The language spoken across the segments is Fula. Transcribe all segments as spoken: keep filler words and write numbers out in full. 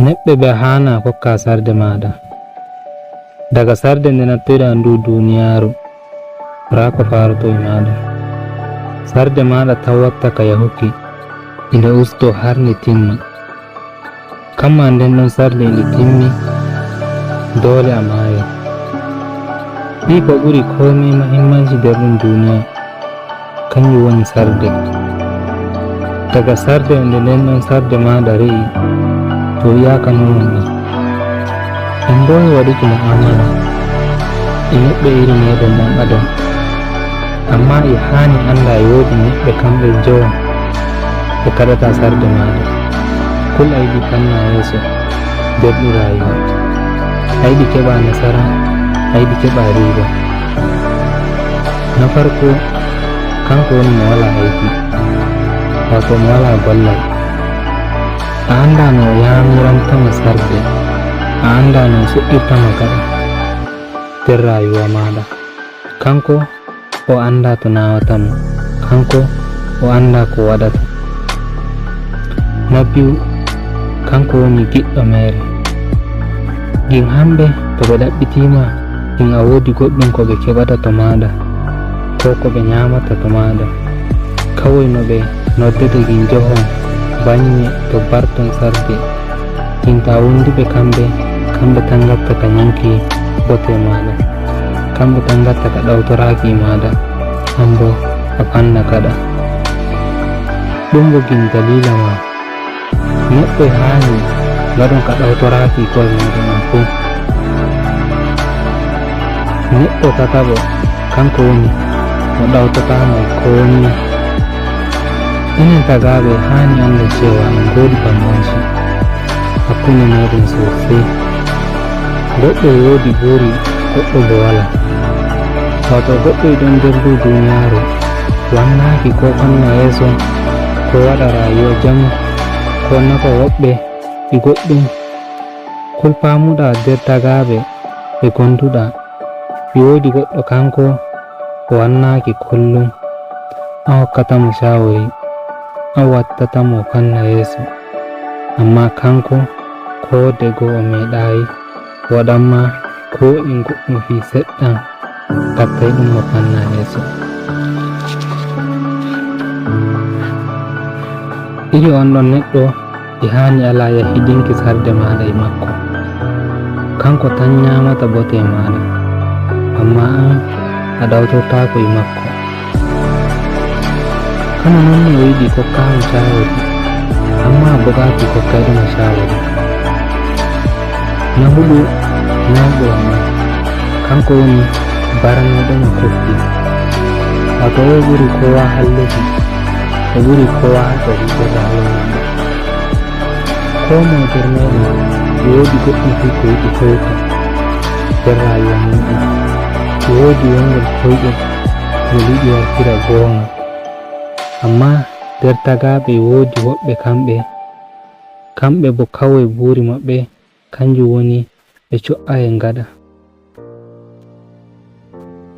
Neɗɗo ɓe haanaa kokkaa sarde maaɗa. Daga sarde nde nattoyɗaa nduu duuniyaaru, raa ko faarotoo e maaɗa. Sarde maaɗa tan watta ka yahuki, inde ustoo har nde timma. Kammaa nden ɗon sarde inde timmi, doole a maayay. Fii ko ɓuri koomey mahimmanci nder ɗum duuniya, kanjum woni sarde. Daga sarde nde nden ɗon sarde maaɗa re'i, to wi'aaka non wonɗon. En mboowi waɗuki mu'amala e neɗɗo iri meɗen ɗan adam. Amma e haani annda e woodi neɗɗe kamɓe jowo ɓe kaɗata sarde maaɗa. Kul a yiɗi fanna yeeso nder ɗum rayuwa. A yiɗi keɓa nasara, a yiɗi keɓa riiba. Na farko, kanko woni mo walaa aybi, wato mo walaa gollal. A annda no o yamirantama sarde, a annda no o suɓɓirtama gaɗa nder rayuwa maaɗa. Kanko o annda to nawata mo, kanko o annda ko waɗata. Na biyu, kanko woni giɗɗo meere. Gin hamɓe to ɓe ɗaɓɓitiima, gin a woodi goɗɗum ko ɓe keɓata to maaɗa, ko ko ɓe nyaamata to maaɗa. Kaway no ɓe noddete gin johon banye to barton sarde. Gin ta wondi ɓe kamɓe, kamɓe tan ngatta ka nyanki bote maaɗa. Kamɓe tan ngatta ka ɗawtoraaki maaɗa, an bo a fanna kaɗa. Ɗum bo gin daliila ma. Neɗɗo e haani ngaɗon ka ɗawtoraaki ko'e mooɗon on fuu. Neɗɗo tataɓo, kanko woni mo ɗawtataama e koomi. Enen tagaaɓe e haani annden cewa en ngoodi bambanci hakkunde meeɗen sosai. Goɗɗo e woodi buuri, goɗɗo bo walaa. Wato goɗɗo e ɗon nder ndu duuniyaaru, wannaaki ko fanna yeeso, ko waɗa rayuwa jamu, ko nafa woɓɓe e goɗɗum. Kul paamuɗaa nder tagaaɓe ɓe gonduɗaa, e woodi goɗɗo kanko o wannaaki kullum. A hokkata mo shawari, a wattata mo fanna yeeso. Amma kanko ko de goo o meeɗaayi waɗan ma ko in goɗɗum fii seɗɗan, gattay ɗum mo fanna yeeso. Iri on ɗon neɗɗo e haani alaa yahiɗinki sarde maaɗa e makko. Kanko tan nyaamata bote maaɗa, amma an a ɗawtortaako e makko. Kama non ne o yiɗi kokkaama shawari, amma a bugaaki kokkayɗo ma shawari. Na huɗo nayɗo on, kanko woni baranayɗo ma kokki. Wato o ɓuri kowa halluki, o ɓuri kowa haɗɗori nder rayuwa maɓɓe. Koo moye nder meeɗen e woodi goɗɗum fii ko yiɗi hoyta nder rayuwa muuɗum. E woodi wongel koyɗel ngel yiɗi wartira goonga. Amma nder tagaaɓe e woodi woɓɓe kamɓe, kamɓe bo kaway buuri maɓɓe kanjum woni ɓe co'a e ngaɗa.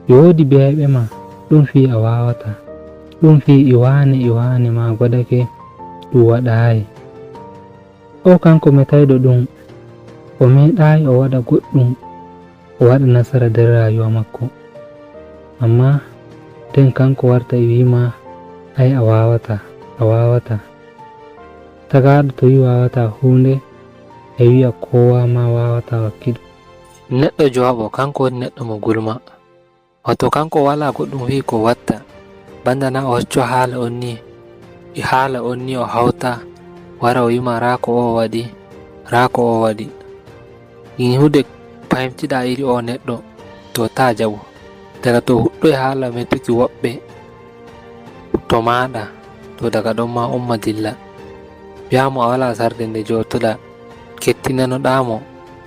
E woodi biyayɓe ma, ɗum fii a waawataa, ɗum fii e waane e waane ma godake ɗum waɗaayi. O kanko metayɗo ɗum, o meeɗaayi o waɗa goɗɗum, o waɗa nasara nder rayuwa makko. Amma nden kanko warta e wi'i ma, "Ay, a waawataa, a waawataa." Tagaaɗo to wi'i waawataa huunde, e wi'a kowa ma waawataa wakkiɗo. Neɗɗo jooɓo, kanko woni neɗɗo mo gulma. Wato kanko walaa goɗɗum fii ko watta. Banda na o hocco haala on ni, e haala on ni o hawta, wara o wi'i ma raa ko o waɗi, raa ko o waɗi. Gin huunde pahimtiɗaa iri o neɗɗo, to taa jaɓu. Daga to huɗɗoy haala metuki woɓɓe to maaɗa, to daga ɗon ma umma dilla. Bi'aa mo a walaa sarde nde jootoɗaa, kettinanoɗaa mo,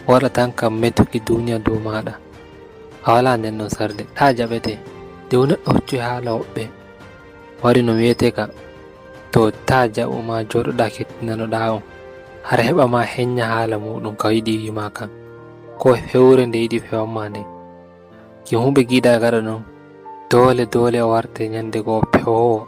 waɗa tan ka metuki duuniya dow maaɗa. A walaa nden ɗon sarde, taa jaɓete. Nde woni neɗɗo hoccoy haala woɓɓe, waɗi no wi'etee ka, to taa jaɓu ma jooɗoɗaa kettinanoɗaa on, hara heɓa ma henya haala muuɗum ka yiɗi wi'i ma kan. Ko fewre nde yiɗi fewan ma nden. Ki huunde giɗaa gaɗa ɗum, doole doole o warte nyande goo pewoowo.